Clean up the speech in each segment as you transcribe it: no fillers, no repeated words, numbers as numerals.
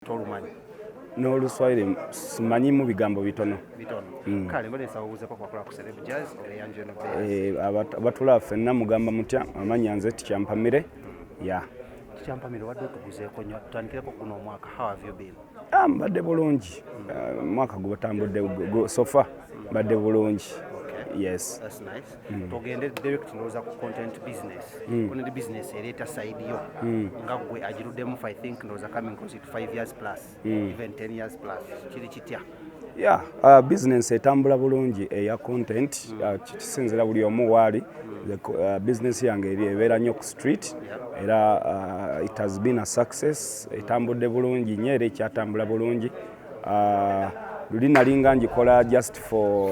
Tolumanyi? N'oluswayiri simanyimu, bigambo bitono. Bitono. Kale mbadde nsaba obuuzeeko kwakola ku Celeb Jazz obeyanjo no Bears. Abatulaba ffenna, mugamba mutya? Amanya nze Tikyampamire ya. Tikyampamire, wadde otuguzeeko nnyo, tutandikireko guno omwaka. How have you been? Ah, mbadde bulungi. Ah, omwaka gubatambudde so far mbadde bulungi. Yes. That's nice. Tugende direct, ndowooza ku content business. Content business ereeta side yo nga gwe agiruddemu for, I think, ndowooza coming close to 5 years plus, even 10 years plus. Kiri kitya? Yeah, business etambula bulungi eya content. Kisinzira buli omu waali. Business yange eri ebeera nnyo ku street era it has been a success, etambudde bulungi nnyo era ekyatambula bulungi. Luli nalinga ngikola just for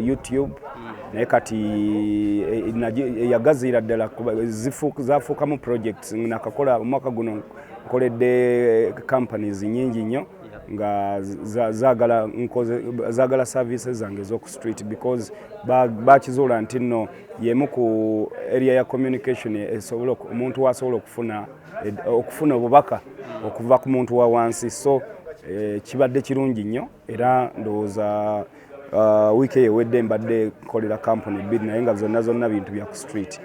YouTube, naye kati yagaziira ddala zafuukamu projects. Nakakola omwaka guno, nkoledde companies nyingi nnyo nga zaagala nkoze, zaagala services zange ez'oku street because bakizuula nti nno yemu ku area ya communication esobola omuntu wasobola okufuna obubaka okuva ku muntu wa wansi. So kibadde kirungi nnyo era ndowooza wiiki eyo ewedde mbadde nkolera company bbiri, naye nga zonna zonna bintu bya ku street.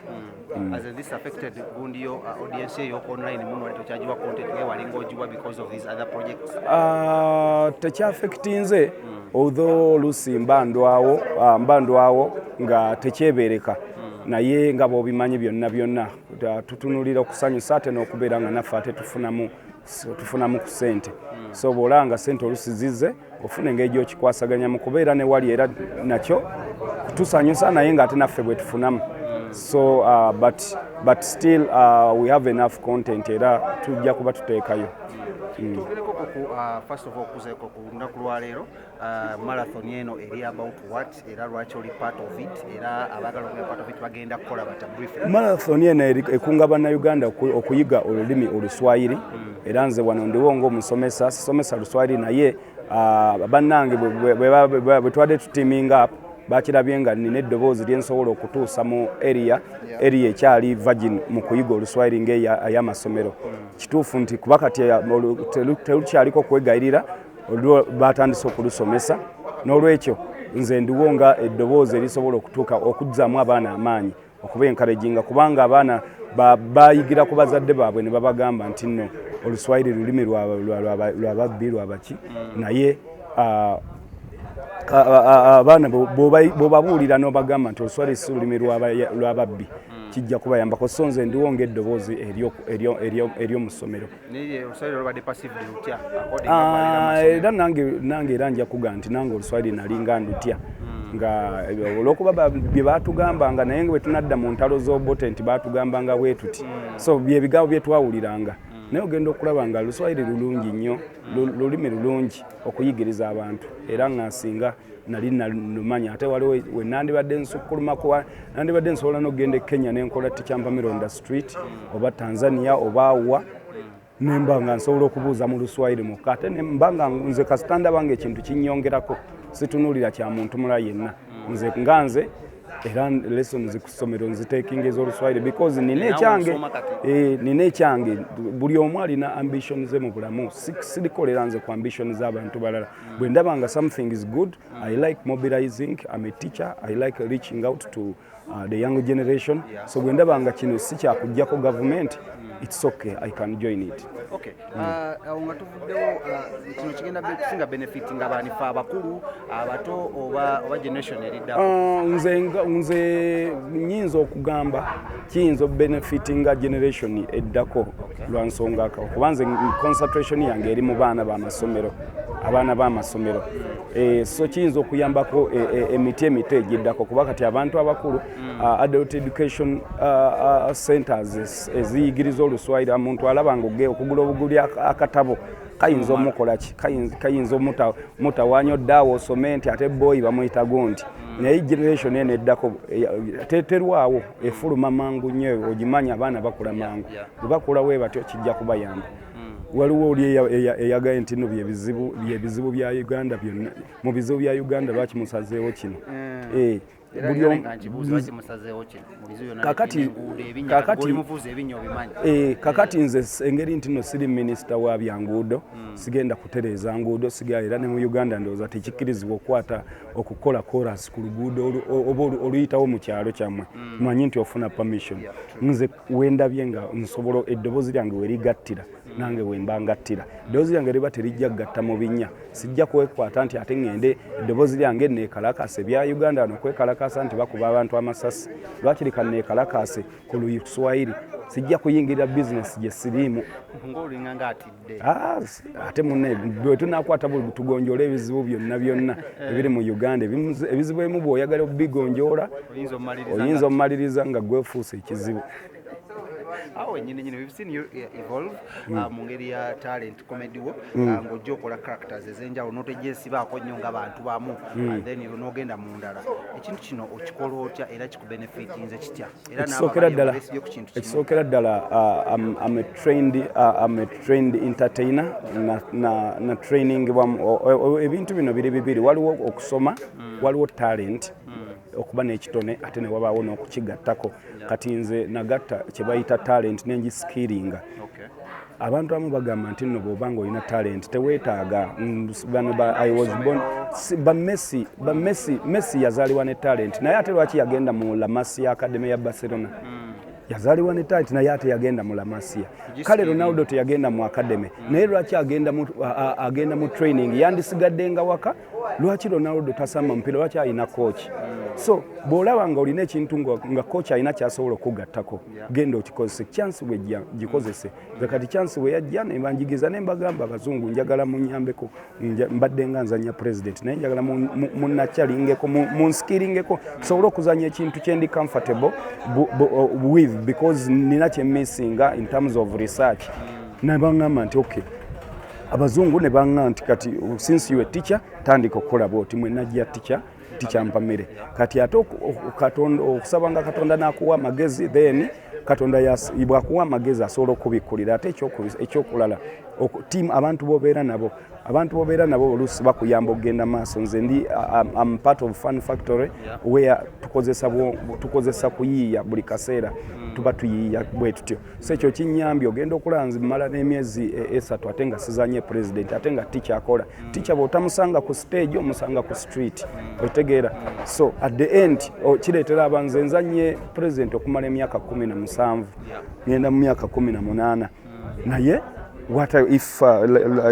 Has this affected gundi yo, audience yo online muno? Wali tokyagiwa content nga walinga ogiwa because of these other projects? Tekyaffectinze, although oluusi mba ndwawo nga tekyebeereka, naye nga bw'obimanyi byonna byonna tutunulira okusanyusa ate n'okubeera nga naffe ate tufunamu ku ssente. So bw'olaba nga ssente oluusi zizze, ofuna engeri gy'okikwasaganyamu kubeera ne wali era nakyo tusanyusa, naye ng'ate naffe bwe tufunamu. So but still we have enough content era tujja kuba tuteekayo. Twogereko ku first of all, okuzeeko ku lunaku lwaleero, marathon eno eri about what, era lwaki oli part of it, era abaagala okubeera part of it bagenda kukola bata, briefly? Marathon eno ekunga bannayuganda okuyiga olulimi Oluswayiri, era nze wano ndiwo ng'omusomesa. Sisomesa Luswayiri, naye bannange bwe twadde tuteaming up, bakirabye nga nina eddoboozi lyensobola okutuusa mu area ekyali virgin mu kuyiga Oluswayiri ng'eyamasomero. Kituufu nti kuba kati terukyaliko kwegayirira, olwo batandise okulusomesa. N'olwekyo nze ndiwo nga eddoboozi erisobola okutuuka okuzzaamu abaana amaanyi, okuba encouraginga, kubanga abaana bayigira ku bazadde baabwe ne babagamba nti nno Oluswayiri lulimi lwa babbi, lwabaki. Naye abaana bw'obabuulira n'obagamba nti Oluswayiri si lulimi lw'ababbi, kijja kubayambako. So nze ndiwo ng'eddoboozi ery'omu ssomero. Naye Oluswayiri olubadde perceived lutya according Era nange era nja kuga nti nange Oluswayiri nalinga ndutya nga olwokuba bye baatugambanga, naye nga bwe tunadda mu ntalo z'Obote nti baatugambanga bwe tuti, so bye bigambo bye twawuliranga. Naye ogenda okulaba nga Luswayiri lulungi nnyo, lulimi lulungi okuyigiriza abantu, era nga nsinga nali nalumanya. Ate waliwo we nandibadde nsukkulumako, nandibadde nsobola n'okugenda e Kenya nenkola Tikyampamira on the street, oba Tanzania oba wa, nemba nga nsobola okubuuza mu Luswayiri mukka. Ate nemba nga nze kasita ndaba nga ekintu kinyongerako, situnuulira kya muntu mulala yenna. Nze nga nze era lessons ku ssomero nziteekinga ez'Oluswayiri because nina Naawe ekyange. osoma kati? Nina ekyange. Buli omu alina ambition ze mu bulamu. Sirikolera nze ku ambition z'abantu balala. Bwe ndaba nga something is good, I like mobilizing. I'm a teacher, I like reaching out to the young generation. So bwe ndaba nga kino si kyakuggyako gavumenti, it's okay, I can join it. Okay. Awo nga tuvuddewo, kino kigenda kusinga benefit nga baani, fe abakulu, abato, oba generation eriddako? Nze nyinza okugamba kiyinza obenefitinga generation eddako lwa nsonga kuba nze concentration yange eri mu baana b'amasomero, abaana b'amasomero. So kiyinza okuyambako emiti emito egiddako, kuba kati abantu abakulu, adult education centers eziyigiriza Oluswayiri, omuntu alaba nga okugula obuguli akatabo kayinza omukola ki, kayinza omutawaanya oddaawo osome nti ate boyi bamuyita gundi. Naye generation eno eddako terwawo, efuluma mangu nnyo. Ogimanya abaana bakula mangu. Bwe bakula bwe batyo, kijja kubayamba. Waliwo oli eyagaye nti no byebizibu bya Uganda byonna, mu bizibu bya Uganda lwaki musazeewo kino? Eh, Buli kakati nze engeri nti no siri minisita wa byanguudo, sigenda kutereeza nguudo, sigala era ne mu Uganda ndowooza tekikkirizibwa okukwata okukola chorus ku luguudo oba oluyitawo mu kyalo kyammwe, manyi nti ofuna permission. Nze wendabye nga nsobola eddoboozi lyange werigattira, nange wemba ngattira. Eddoboozi lyange liba terijja kugatta mu binnya, sijja kwekwata nti ate ŋŋende eddoboozi lyange neekalakaase. Bya Uganda wano kwekalakaasa nti bakuba abantu amasasi, lwakiri kanneekalakaase ku Luswayiri? Sijja kuyingirira bizinesi gye siriimu. Ate munne bwe tunakwata buli tugonjoola ebizibu byonna byonna ebiri mu Uganda, ebizibu ebimu bw'oyagala obigonjoola oyinza omumaliriza nga gwefuuse ekizibu. Awo nyini nyini we've seen you evolve mu ngeri ya talent comedy wo, ng'ojja okola characters ez'enjawulo n'otegyesibaako nnyo nga bantu bamu, and then n'ogenda mu ndala. Ekintu kino okikola otya era kikubenefitinze kitya? Era Ekisookera ddala, I'm a trained entertainer na training. Ebintu bino biri bibiri: waliwo okusoma, waliwo talent, okuba n'ekitone, ate ne wabaawo n'okukigattako. Kati nze nagatta kye bayita talent nengiskillinga. Abantu abamu bagamba nti nno bw'oba nga olina talent teweetaaga bano ba I was born ba Messi, ba Messi. Messi yazaalibwa ne talent, naye ate lwaki yagenda mu La Masia, academy ya Barcelona? Yazaalibwa ne talent, naye ate yagenda mu La Masia. Kale Ronaldo teyagenda mu academy, naye lwaki agenda mu training? Yandisigadde nga waka. Lwaki Ronaldo tasamba mupiira? Lwaki alina coach? So bw'olaba nga olina ekintu nga coach alina kyasobola okugattako, genda okikozese. Chance bwejja, gikozese. Nze kati chance bwe yajja ne banjigiza ne mbagamba, "Abazungu, njagala munyambeko. Mbadde nga nzanya president, naye njagala munnakyalingeko, munskiringeko nsobole okuzanya ekintu kyendi comfortable with, because nina kyemmissinga in terms of research." Ne baŋŋamba nti okay. Abazungu ne baŋŋamba nti kati since you a teacher, tandika okukola bwoti. Mwe najja teacher Mpamire. Kati ate Katonda, okusaba nga Katonda n'akuwa amagezi, then Katonda bw'akuwa amagezi asobola okubikkulira. Ate ekyokulala, team, abantu bobeera nabo oluusi bakuyamba okugenda maaso. Nze ndi am part of Fun Factory, where tukozesa kuyiiya buli kaseera, tuba tuyiiya bwe tutyo. So ekyo kinyambye. Ogenda okulaba nze mmala n'emyezi 3 ate nga sizanye president, ate nga teacher akola. Teacher bw'otamusanga ku stage, omusanga ku street, otegeera? So at the end kireetera abanze nzanye president okumala emyaka 17, ngenda mu myaka 18. Naye what if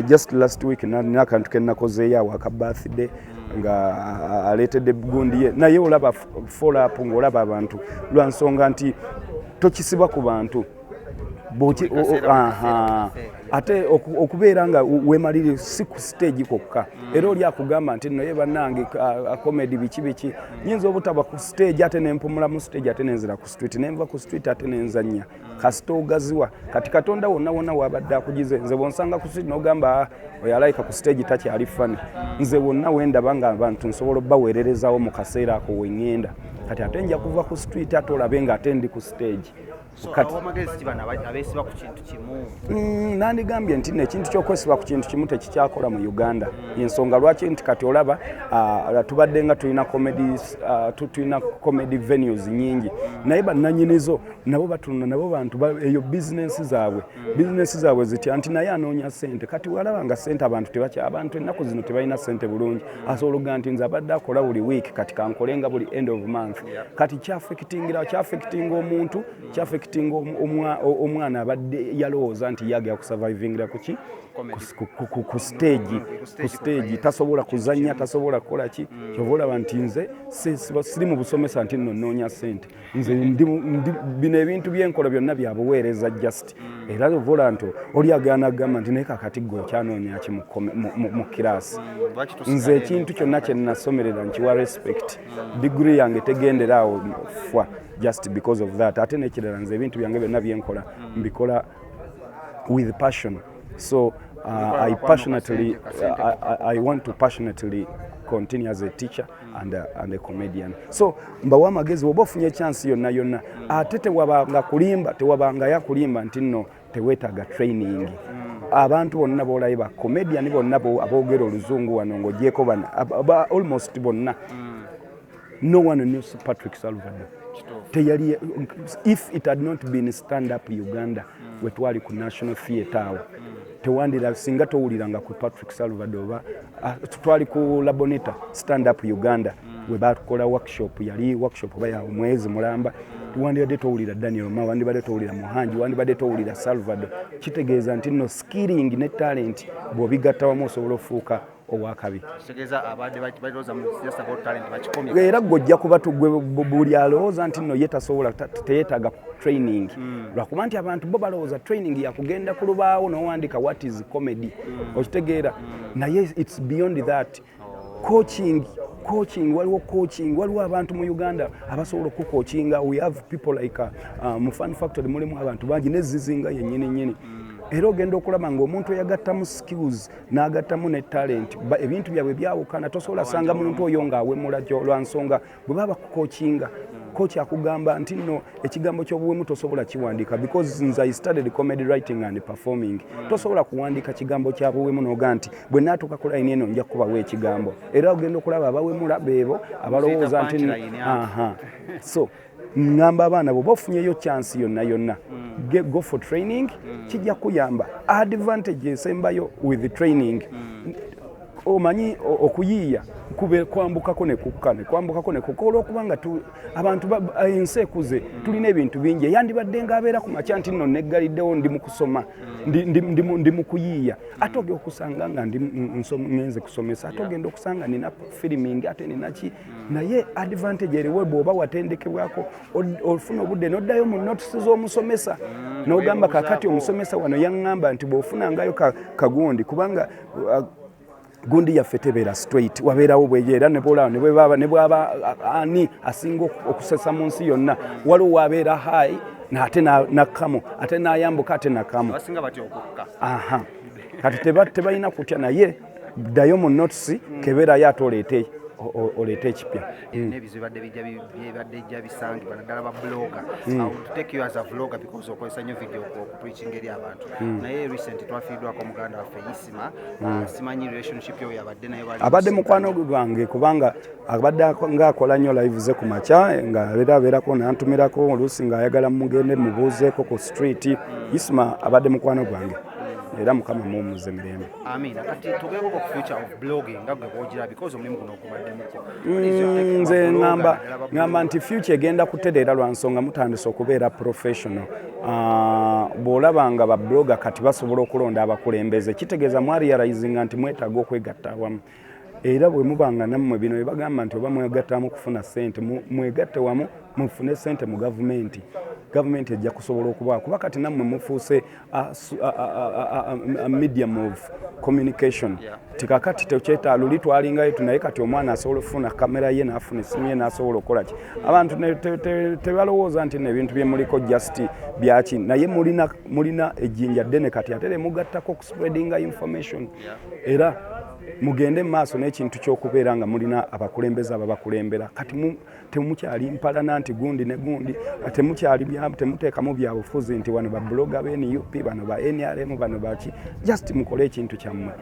just last week nina akantu ke nakozeeyo awo aka birthday nga aleetedde gundi ye, naye olaba follow up ng'olaba abantu, lwa nsonga nti tokisiba ku bantu. Aha. Ate okubeera nga weemalire si ku stage kwokka. Era oli akugamba nti nno ye bannange comedy biki biki, nyinza obutaba ku stage ate nempumula mu stage, ate nenzira ku street, nenva ku street ate nenzanya. Kasita ogaziwa. Kati Katonda wonna wonna wabadde akugize. Nze bwonsanga ku street n'ogamba, "Ah, oyo alayika ku stage takyali funny." Nze wonna wendaba nga abantu nsobola obbaweererezawo mu kaseera ako weŋŋenda. Kati ate nja kuva ku street ate olabe nga ate ndi ku stage. So Kati awa amagezi ki bano abeesiba ku kintu kimu? Nandigambye nti nno ekintu ky'okwesiba ku kintu kimu tekikyakola mu Uganda. Yensonga lwaki nti kati olaba tubadde nga tulina comedies, tulina comedy venues nyingi, naye bannanyinizo nabo batunda, nabo bantu eyo bizinesi zaabwe zitya nti naye anoonya sente. Kati walaba nga sente abantu tebakya, abantu ennaku zino tebalina sente bulungi. Asobola okugaa nti nze abadde akola buli week, kati kankole nga buli end of month. Kati kyaffectinga omuntu, kyaffectinga omwana abadde yalowooza nti yagera kusurvivingira kuki? Ku stage. Ku stage tasobola kuzanya, tasobola kukola ki. Kyova olaba nti nze siri mu busomesa nti nno nnoonya sente. Nze bino ebintu byenkola byonna byabuweereza just. Era ova olaba nti oli agenda agamba nti naye kakati gwe okyanoonya ki mu kiraasi? Nze ekintu kyonna kye nasomerera nkiwa respect. Degree yange tegendera awo fwa just because of that. Ate n'ekirala, nze ebintu byange byonna byenkola mbikola with passion. So I want to passionately continue as a teacher and a comedian. So mbawa amagezi, bw'oba ofunye chance yonna yonna, ate tewabanga kulimba, tewabanga yakulimba nti nno teweetaaga training. Abantu bonna boolayo ba comedian bonna aboogera oluzungu wano ng'ogyeko bana almost bonna. No one knew Patrick Salvador. Teyali. If it had not been Stand Up Uganda, wetwali ku National Theatre awo, tewandira singa towuliranga ku Patrick Salvador. Oba twali ku Labonita, Stand Up Uganda, we bakola workshop, yali workshop oba ya omwezi mulamba, wandibadde towulira Daniel Ma, wandibadde towulira Muhangi, wandibadde towulira Salvador. Kitegeeza nti nno skilling ne talent bw'obigatta wamu, osobola ofuuka owakabi. Kitegeeza abadde balowooza mu just about talent bakikomye. Era gwe ojja kuba gwe buli alowooza nti nno ye tasobola, teyeetaaga training, lwakuba nti abantu bo balowooza training yakugenda ku lubaawo n'owandika what is comedy. Okitegeera? Naye it's beyond that. Coaching, waliwo coaching, waliwo abantu mu Uganda abasobola okucoachinga. We have people like mu Fun Factory mulimu abantu bangi nezizinga yennyini nnyini. Era ogenda okulaba ng'omuntu eyagattamu skills n'agattamu ne talent, ebintu byabwe byawukana. Tosobola sanga muntu oyo ng'awemula lwa nsonga bwe baba bakucoachinga, coach akugamba nti nno ekigambo ky'obuwemu tosobola kiwandiika, because nze I studied comedy writing and performing. Tosobola kuwandiika kigambo kya buwemu n'oga nti bwe naatuuka ku layini eno nja kubawo ekigambo. Era ogenda okulaba abawemula beebo abalowooza nti punchline. Aha. So ŋŋamba abaana, bw'oba ofunyeyo chance yonna yonna, go for training, kijja kuyamba. Advantage esembayo with training, omanyi okuyiiya kube kwambukako ne kukka, ne kwambukako ne kukka, olwokubanga abantu ensi ekuze, tulina ebintu bingi. Eyandibadde ng'abeera ku makya nti nno neggaliddewo, ndi mu kusoma, ndi mu kuyiiya, ate ogenda okusanga nga ndi ngenze kusomesa, ate ogenda okusanga nina filming, ate nina ki. Naye advantage eriwo, bw'oba watendekebwako, ofuna obudde n'oddayo mu notes z'omusomesa n'ogamba, kakati omusomesa wano yaŋŋamba nti bw'ofunangayo kagundi, kubanga gundi yaffe tebeera straight, wabeerawo bweyo. Era nebwolaba ne bwaba ani asinga okusesa mu nsi yonna, waliwo wabeera high ate nakkamu, ate nayambuka, ate nakkamu. Abasinga batya okukka. Aha, kati tebalina kutya, naye ddayo mu notes, kebeerayo, ate oleete ekipya. N'ebizibu bibadde bijja byebadde ejja bisangibwa naddala ba blogger. I would take you as a vlogger because okozesa nnyo video okupreaching eri abantu. Naye recent twafiiriddwako muganda waffe Isima. Simanyi relationship yo yabadde naye bali Abadde mukwano gwange, kubanga abadde ng'akola nnyo live ze ku makya, nga abeera abeerako nantumirako oluusi ng'ayagala mugende mubuuzeeko ku street. Isima abadde mukwano gwange, era Mukama muwummuze mirembe. Amina. Kati tugereko ku future of blogging nga gwe bwogira, because omulimu guno ogubaddemuko. Nze ŋŋamba nti future egenda kutereera lwa nsonga mutandise okubeera professional. Bw'olaba nga ba blogger kati basobola okulonda abakulembeze, kitegeeza mwarealizinga nti mwetaaga okwegatta awamu. Era bwe mubanga nammwe bino bye bagamba nti oba mwegattamu kufuna ssente, mwegatte wamu mufune ssente mu gavumenti, gavumenti ejja kusobola okubawa, kuba kati nammwe mufuuse a medium of communication. Tikakati tekyeta luli twalingayo tu, naye kati omwana asobola okufuna kamera ye n'afuna essimu ye n'asobola okukola ki. Abantu tebalowooza nti nno ebintu bye muliko just byaki, naye mulina ejjinja ddene kati, ate lemugattako okuspreadinga information. Era mugende mu maaso n'ekintu ky'okubeera nga mulina abakulembeze ababakulembera. Kati temukyali mpalana nti gundi ne gundi, temukyali temuteekamu byabufuzi nti wano ba blogger ba NUP, bano ba NRM, bano baki. Just mukole ekintu kyammwe,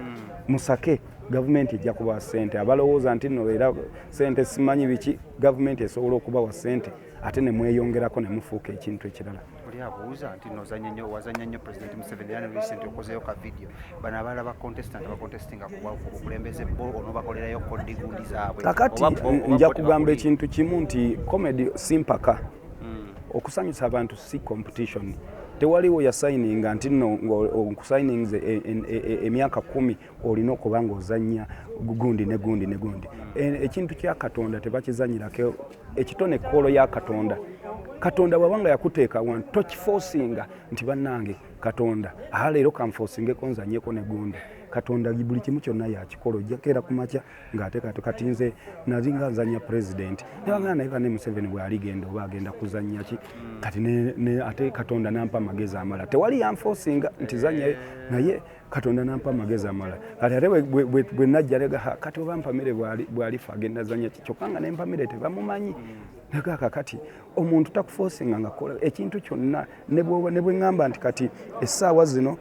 musake gavumenti ejja kubawa ssente. Abalowooza nti nno era ssente simanyi biki, gavumenti esobola okubawa ssente ate ne mweyongerako ne mufuuka ekintu ekirala. Oli abuuza nti nozanya nnyo, wazanya nnyo President Museveni, era ne recent okozeyo ka video. Bano abalala ba contestant abacontestinga ku bukulembeze, bo onoobakolerayo kodi gundi zaabwe? Kakati Oba nja bo kugamba tebakuli? ekintu kimu nti comedy si mpaka, okusanyusa abantu si competition. Tewaliwo yasayininga nti nno nkusayininze emyaka 10 olina okuba ng'ozannya gundi ne gundi ne gundi. Ekintu kya Katonda tebakizanyirako, ekitone call ya Katonda. Katonda bw'aba nga yakuteeka wantu, tokiforcinga nti bannange Katonda aha leero kanforcingeko nzanyeko ne gundi. Katonda buli kimu kyonna yakikola. Ojjakeera ku makya ng'ate kati nze nali nga nzanya president, nebagamba naye kane Museveni bw'aligenda oba agenda kuzannya ki kati ate Katonda nampa amagezi amala. Tewali yanforcinga nti zanyayo, naye Katonda nampa amagezi amala. Kati ate bwe najja lega, kati oba Mpamire bw'alifa agenda zanya ki? Kyokka nga ne Mpamire tebamumanyi. Naga kakati omuntu takuforcinga nga kola ekintu kyonna. Ne bwe ŋŋamba nti kati essaawa zino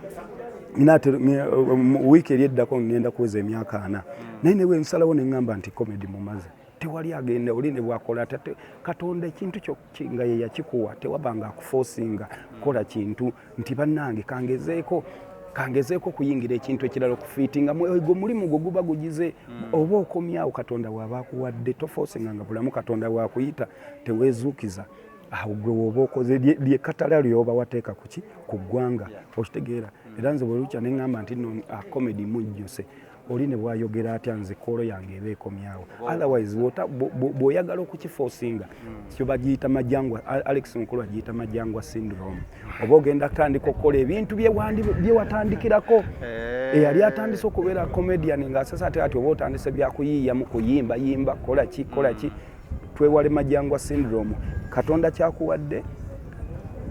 wiiki eri eddako ŋŋenda kuweza emyaka 40, naye ne bwe nsalawo ne ŋŋamba nti comedy mumaze, Tewali agenda oli ne bwakola atya. Katonda ekintu kyo nga ye yakikuwa, tewabanga akuforcinga kukola kintu nti bannange kangezeeko okuyingira ekintu ekirala okufittinga gwe mulimu gwo guba gugize oba okomyawo. Katonda bw'aba akuwadde, toforcinga nga bulamu. Katonda bw'akuyita, teweezuukiza. Awo gwe woba okoze lyekatala lyoba wateeka kuki ku ggwanga, okitegeera? Era nze bwe lukya ne ŋŋamba nti no comedy mujjuse, oli ne bwayogera atya, nze call yange eba ekomyawo. Otherwise bw'oyagala okukiforcinga, kyo bagiyita majangwa. Alex Mukulu agiyita majangwa syndrome. Oba ogenda kutandika okukola ebintu bye watandikirako. Eyali atandise okubeera comedian ng'asasa ate ati oba otandise byakuyiiyamu, kuyimba yimba, kola ki, kola ki. Twewale majangwa syndrome. Katonda kyakuwadde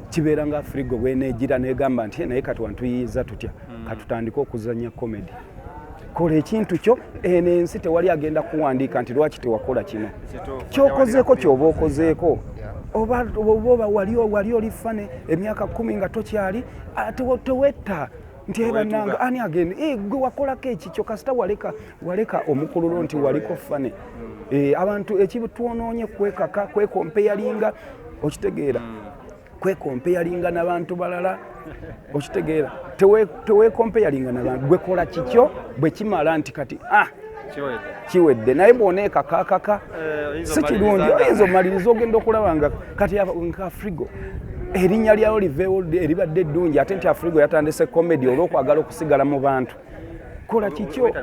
kibeera nga Afrigo bweneegira negamba nti naye kati wantuyiyiza tutya, katutandike okuzanya comedy. Kola ekintu kyo. Eno ensi tewali agenda kuwandiika nti lwaki tewakola kino. Kyokozeeko kyoba okozeeko. Oba wali oli funny emyaka 10 nga tokyali, tewetta nti bannange ani agenda. Gwe wakolako ekikyo, kasita waleka omukululo nti waliko funny. Abantu ekitwonoonye kwekaka, kwecomparinga, okitegeera? Kwecomparinga n'abantu balala, okitegeera? Tewecomparinga n'abantu. Gwe kola kikyo, bwe kimala nti kati ah, kiwedde. Naye bw'oneekakaakaka si kirungi, oyinza omaliriza ogenda okulaba nga kati nka Afrigo erinnya lyawo liveewo eribadde eddungi, ate nti Afrigo yatandise comedy olw'okwagala okusigala mu bantu. Kola kikyo.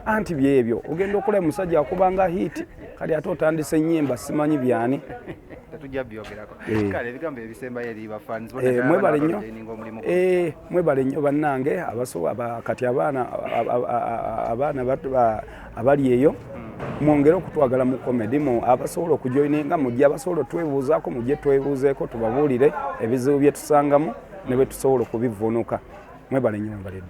Anti byebyo ogenda okulaba musajja akubanga hit, kati ate otandise ennyimba simanyi byani. Tetujja byogerako. Kale ebigambo ebisembayo eri bafans? Mwebale nnyo, mwebale nnyo bannange. Kati abaana abali eyo, mwongere okutwagala mu comedy. Mu abasobola okujoininga mujje, abasobola otwebuuzaako mujje twebuuzeeko, tubabuulire ebizibu bye tusangamu ne bwe tusobola okubivuunuka. Mwebale nnyo, mwebale ddala.